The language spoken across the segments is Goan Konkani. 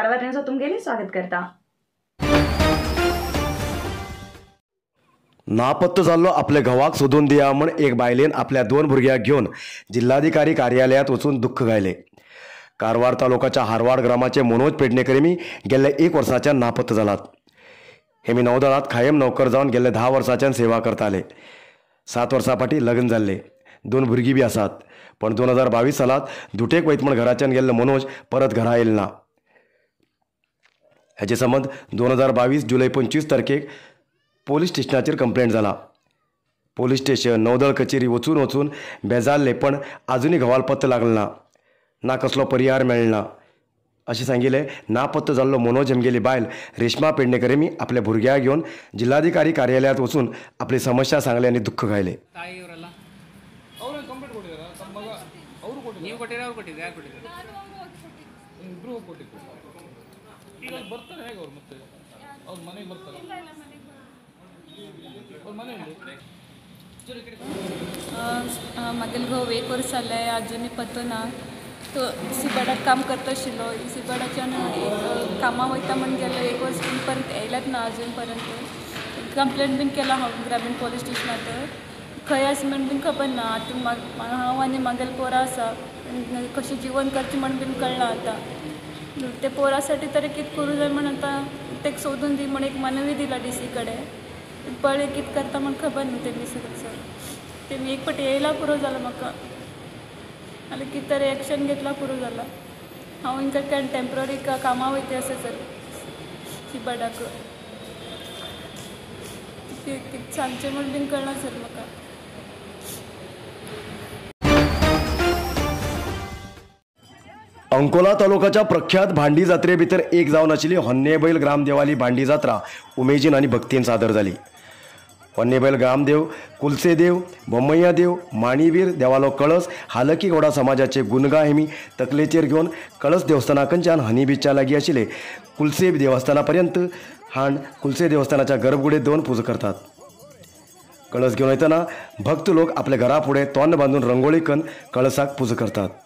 कारवार न्यूज तुमगेले स्वागत करता। नापत्तो जाल्लो आपल्या घोवाक सोदून दिया म्हूण एक बायलेन आपल्या दोन भुरग्यांक घेवन जिल्हाधिकारी कार्यालयांत वचून दुख्ख गायले। कारवार तालुक्याच्या हारवाड ग्रामाचे मनोज पेडणेकर मी गेल्ल्या 1 वर्साच्यान नापत्तो जालात। हे मी नौदळात कायम नौकर जावन गेल्ले 10 वर्साच्यान सेवा करताले। 7 वर्सां फाटीं लग्न जाल्ले, 2 भुरगीं बी आसात, पण 2022 सालात दुटेक वयत म्हण घराच्यान गेल्लो मनोज परत घरा येयलो ना। हेजे संबंद 2022 जुलय 25 तारखेक पोलीस स्टेशनाचेर कंप्लेंट जाला। पोलीस स्टेशन नौदळ कचेरी वचून वचून बेजारले, पण आजुनूय घोवाल पत्तो लागलो ना, ना कसलो परिहार मेळना अशें सांगिल्लें। नापत्तो जाल्लो मनोज हेमगेली बायल रेश्मा पेडणेकर मी आपल्या भुरग्याक घेवन जिल्हाधिकारी कार्यालयांत वचून आपली समस्या सांगले आनी दुख्ख गायले। ನೀವು ಕೊಟ್ಟಿರ ಅವ್ರು ಕೊಟ್ಟಿದ್ರು, ಯಾರು ಕೊಟ್ಟಿದ್ರು? ಇಬ್ರು ಹೋಗಿ ಕೊಟ್ಟಿದ್ರು. ಈಗ ಅಲ್ಲಿ ಬರ್ತಾರೆ ಹೇಗೆ ಅವ್ರು? ಮತ್ತೆ ಅವ್ರ ಮನೆಗೆ ಬರ್ತಾರೆ? ಅವ್ರ ಮನೆ म्हगेलो घोव 1 वर्स जालें आजुनूय पत्तो ना. तो सिबाडाक काम करता आशिल्लो, सिबाडाच्यान कामां वयता म्हण गेलो, 1 वर्स पर्यंत येयलेच ना अजून पर्यंत. कंप्लेंट बीन केला हांव ग्रामीण पोलीस स्टेशनांत, खंय आसा म्हण बीन खबर ना. आतां हांव आनी म्हागेले पोरां आसा, कशें जिवन करचें म्हण बीन कळना. आतां ते पोरासाठी तरी कितें करूं जाय म्हण आतां तेका सोदून दी म्हण एक मनवी दिला डी सी कडेन. पळय कितें करता म्हण खबर न्हू तेमी सगळें सर. तेमी एक फावटी येयला पुरो जाला म्हाका, नाल्यार कितें तरी एक्शन घेतला पुरो जाला. हांव हिंगा टेंप्ररी कामां वयता आसा सर सिबाडाक, कितें सांगचें म्हण बीन कळना सर म्हाका. अंकोला तालुक्याच्या प्रख्यात भांडी जात्रे भितर एक जावन आशिल्ली होन्नेबैल ग्रामदेवाली भांडी जात्रा उमेदीन आनी भक्तीन सादर जाली। होन्नेबैल ग्रामदेव, कुलसेदेव, बोम्मय्या देव, माणीवीर देवालो कळस हालकी गौडा समाजाचे गुणगा हेमी तकलेचेर घेवन कळस देवस्थाना कडच्यान हनी बीच्या लागीं आशिल्ले कुलसे देवस्थाना पर्यंत हाण कुलसे देवस्थानाच्या गर्भगुडीत दोन पुजा करतात। कळस घेवन वयतना भक्त लोक आपल्या घरा फुडें तोंड बांदून रंगोळी करून कळसाक पुजा करतात।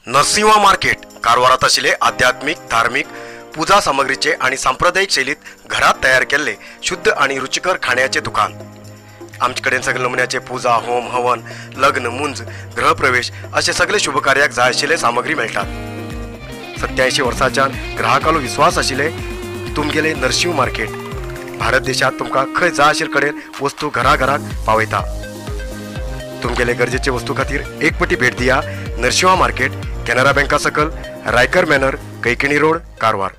नरसिंहा मार्केट कारवारात आशिल्ले आध्यात्मिक, धार्मिक पूजा सामग्रीचे आणि सांप्रदायिक शैलीत घरात तयार केल्ले शुद्ध आणि रुचिकर खाण्याचे दुकान। आमचे कडेन सगळे नमुन्याचे पूजा, होम, हवन, लग्न, मुंज, गृहप्रवेश असे सगळे शुभकार्याक जाय आशिल्ले सामग्री मेळटात। 87 वर्सांच्यान ग्राहकालो विश्वास आशिल्ले तुमगेले नरसिंह मार्केट भारत देशात तुमकां खंय जाय आशिल्ले कडेन वस्तू घरा घराक पावयता। तुमगेले गरजेचे वस्तू खातीर एक पटी भेट दिया नरसिंहा मार्केट, केनरा बँका सकल, रायकर मॅनर, कैकिणी रोड, कारवार।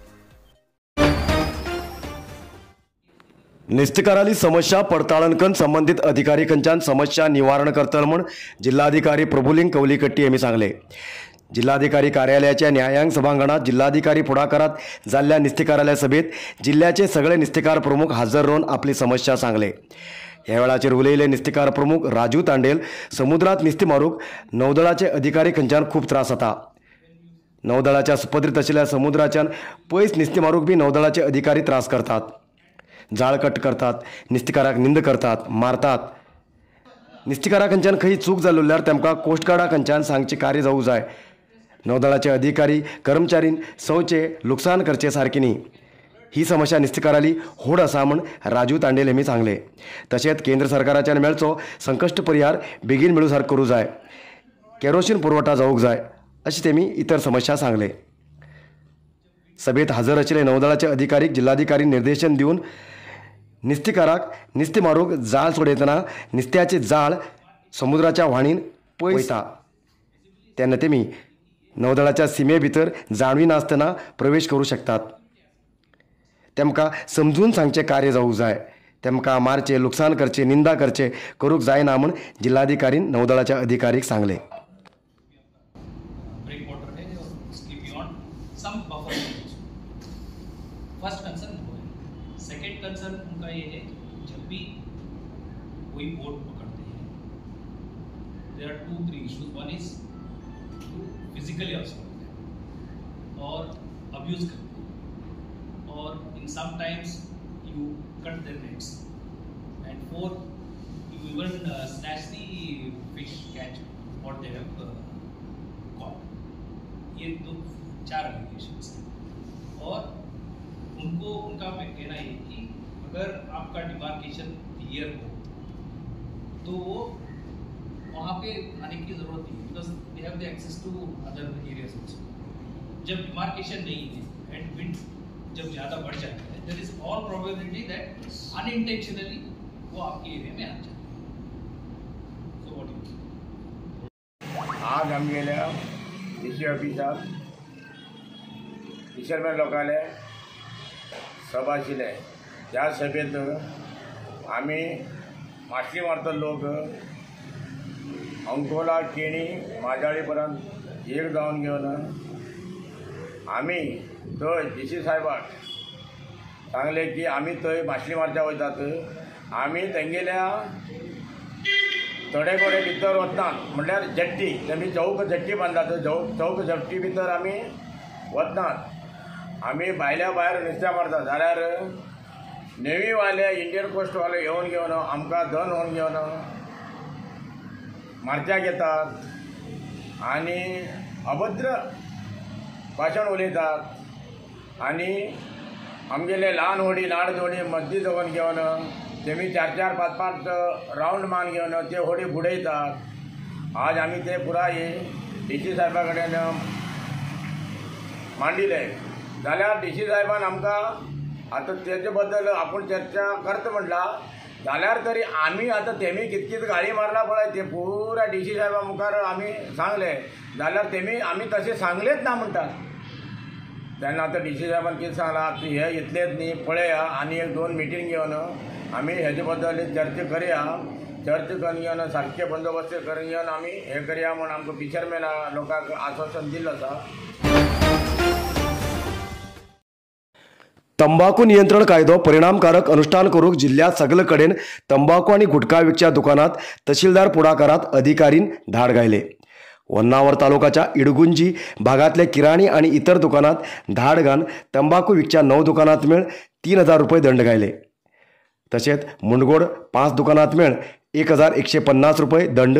नुस्तेकाराली समस्या पडताळण करून संबंधित अधिकारी खंयच्यान समस्या निवारण करतले म्हूण जिल्हाधिकारी प्रभुलिंग कवलीकट्टी यांनी सांगले। जिल्हाधिकारी कार्यालयाच्या न्यायांग सभांगणात जिल्हाधिकारी फुडाकारात जाल्ल्या नुस्तेकाराल्या सभेत जिल्ह्याचे सगळे नुस्तेकार प्रमुख हजर रावन आपली समस्या सांगले। ह्या वेळाचेर उलयले नुस्तेकार प्रमुख राजू तांडेल, समुद्रात नुस्तें मारूंक नौदळाचे अधिकारी खंयच्यान खूब त्रास जाता। नौदळाच्या सुपदरीत आशिल्ल्या समुद्राच्यान पयस नुस्तें मारूंक बी नौदळाचे अधिकारी त्रास करतात, जाळ कट करतात, नुस्तेकाराक निंद करतात, मारतात। नुस्तेकारा खंयच्यान खंय चूक जाली जाल्यार तेमकां कोस्टगार्डा खंयच्यान सांगचें कार्य जावूं जाय. नौदळाचे अधिकारी कर्मचारीन सवचे लुकसाण करचे सारकी न्ही. ही समस्या नुस्तेकाराली होड आसा म्हूण राजू तांडेल हेमी सांगले. तशेंच केंद्र सरकाराच्यान मेळचो संकश्ट परिहार बेगीन मेळू सारको करूं जाय, केरोसीन पुरवठा जावंक जाय अशी तेमी इतर समस्या सांगले. सभेत हजर आशिल्ले नौदळाचे अधिकारीक जिल्हाधिकारी निर्देशन दिवन नुस्तेकाराक नुस्तें मारूंक जाळ सोडयतना नुस्त्याचे जाळ समुद्राच्या व्हाणीन पयस वता तेन्ना तेमी नौदळाच्या सिमे भितर जाणवी नासतना प्रवेश करूं शकतात. तेमकां समजून सांगचें कार्य जावूंक जाय. तेमकां मारचें, लुकसाण करचें, निंदा करचें करूंक जायना म्हूण जिल्हाधिकारीन नौदळाच्या अधिकारीक सांगलें. फर्स्ट कंसर्न वो है. सेकेंड कंसर्न उनका ये है, जब भी कोई बोट पकड़ते हैं there are 2-3 issues. One is physically assault हैं और अब्यूज़ करते हैं और in sometimes you cut their nets and fourth you even snatch the fish catch what they have caught. ये 2-4 एलिगेशंस हैं और उनको उनका कहना है कि अगर आपका डिमार्केशन क्लियर हो तो वो वहाँ पे आने की ज़रूरत नहीं है, because they have the access to other areas also. जब डिमार्केशन नहीं है एंड विंड जब ज़्यादा बढ़ जाता है there is all probability that unintentionally वो आपके एरिया में आ जाए. सो what you आज आमगेल्या डी सी ऑफिसात फिशरमॅन लोकांले सभा आशिल्ले. त्या सभेंत आमी मासली मारता लोक अंकोला, केणी, माजाळी पर्यंत एक जावन घेवन आमी थंय डी सी साहेबाक सांगलें की आमी थंय मासली मारच्या वयतात, आमी तेंगेल्या थोडे कडेन भितर वचनात, म्हणल्यार जट्टी तेमी चौक जट्टी बांदतात, चौक जट्टी भितर आमी वचनात, आमी भायल्या भायर नुस्त्या मारतात. जाल्यार नेवीवाले, इंडियन कोस्टवाले येवन घेवन आमकां धन होवन घेवन मारच्याक येतात आनी अभद्र भाशण उलयतात आनी आमगेले ल्हान होडी ल्हान होडी मद्दी दवरून घेवन तेमी 4-4, 5-5 रावंड मान घेवन ते होडी बुडयतात. आज आमी ते पुराय डी सी साहेबा कडेन मांडिले. जाल्यार डी सी साहेबान आमकां आतां तेजे बद्दल आपूण चर्चा करता म्हणला, जाल्यार तरी आमी आतां तेमी कितकीच गाळी मारला पळय ते पुरा डी सी साहेबा मुखार आमी सांगले, जाल्यार तेमी आमी तशें सांगलेच ना म्हणटात. तेन्ना आतां डी सी साहेबान कितें सांगलां, आतां हे इतलेच न्ही पळया आनी 1-2 मिटींग घेवन आमी हेजे बद्दल चर्चा करया, चर्चा करून घेवन सारके बंदोबस्त करून घेवन आमी हें करया म्हूण आमकां फिशरमॅना लोकांक आश्वासन दिल्लें आसा. तंबाकू नियंत्रण कायदो परिणामकारक अनुष्ठान करूंक जिल्ह्यात सगळे कडेन तंबाकू आनी गुटखा विकच्या दुकानात तहसीलदार पुढाकारात अधिकारीन धाड घायले. होन्नावर तालुकाच्या इडगुंजी भागातले किराणी आणि इतर दुकानात धाड घालून तंबाकू विकच्या 9 दुकानात मेळ 3,000 रुपये दंड घायले. तशेंच मुंडगोड 5 दुकानात मेळ 1,150 रुपये दंड,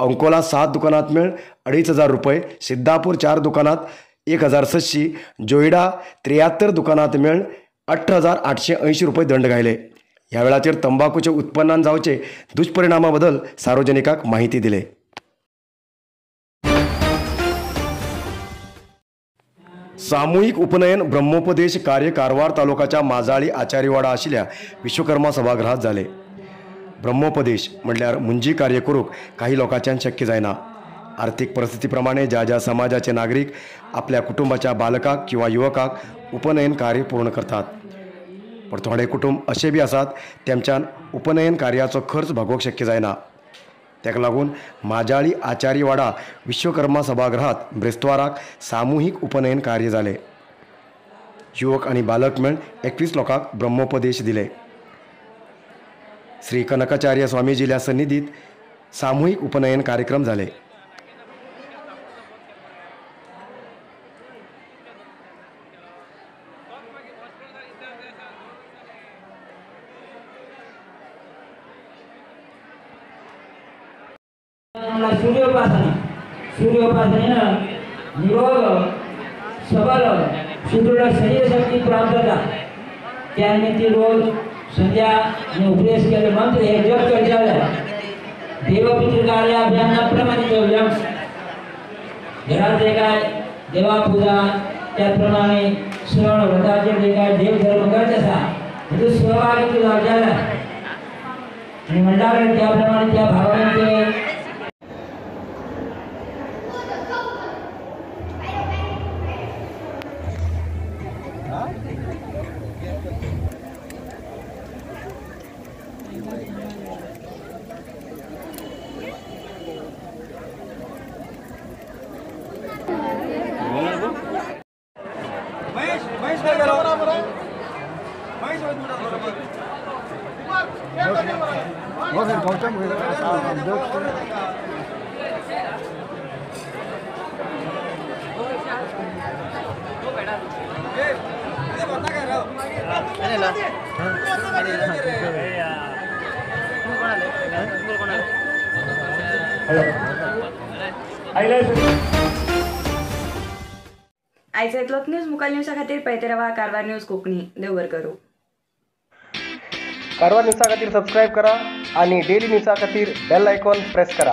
अंकोला 7 दुकानात मेळ 2,500 रुपये, सिद्धापूर 4 दुकानात 1,700, जोयडा 73 दुकानात मेळ 18,880 रुपये दंड घायले. ह्या वेळाचेर तंबाखूचे उत्पन्नान जावचे दुष्परिणामा बद्दल सार्वजनिकांक माहिती दिले. सामूहिक उपनयन ब्रह्मोपदेश कार्य कारवार तालुक्याच्या माजाळी आचारीवाडा आशिल्ल्या विश्वकर्मा सभागृहात जाले. ब्रह्मोपदेश म्हटल्यार मुंजी कार्य करूंक काही लोकांच्यान शक्य जायना. आर्थिक परिस्थितीप्रमाणे ज्या ज्या समाजाचे नागरिक आपल्या कुटुंबाच्या बालकाक किंवा युवकाक उपनयन कार्य पूर्ण करतात, पण थोडे कुटुंब अशे बी आसात तेमच्यान उपनयन कार्याचो खर्च भागोवंक शक्य जायना. ताका लागून माजाळी आचारीवाडा विश्वकर्मा सभागृहात ब्रेस्ताराक सामुहीक उपनयन कार्य जाले. युवक आनी बालक मेळून 21 लोकांक ब्रह्मोपदेश दिले. श्री कनकाचार्य स्वामीजील्या सन्निधीत सामूहिक उपनयन कार्यक्रम जाले. म्हणल्यार सूर्योपासना. सूर्योपासनेनं निरोग सबल सुदृढ शरीर शक्ती प्राप्त जाता. त्या निमित्ती रोज संध्या आणि उपदेश केले मंत्र हे जप करचे जाल्यार देवपितृ कार्याभ्यां प्रमाणितव्यम. घरात जे काय देवा पूजा त्याचप्रमाणे सण व्रताचे जे काय देवधर्म करत आसा तितूंत सहभागी तूं जावचें जाल्यार आनी म्हणटा त्याप्रमाणे त्या भावान ते आयज इतलोच न्यूज. मुखाल न्यूजा खातीर पळयत रावा कारवार न्यूज कोंकणी. देव बरें करूं. कारवार न्यूजा खातीर सबस्क्रायब करा आणि डेली न्यूजा खातीर बेल आयकॉन प्रेस करा.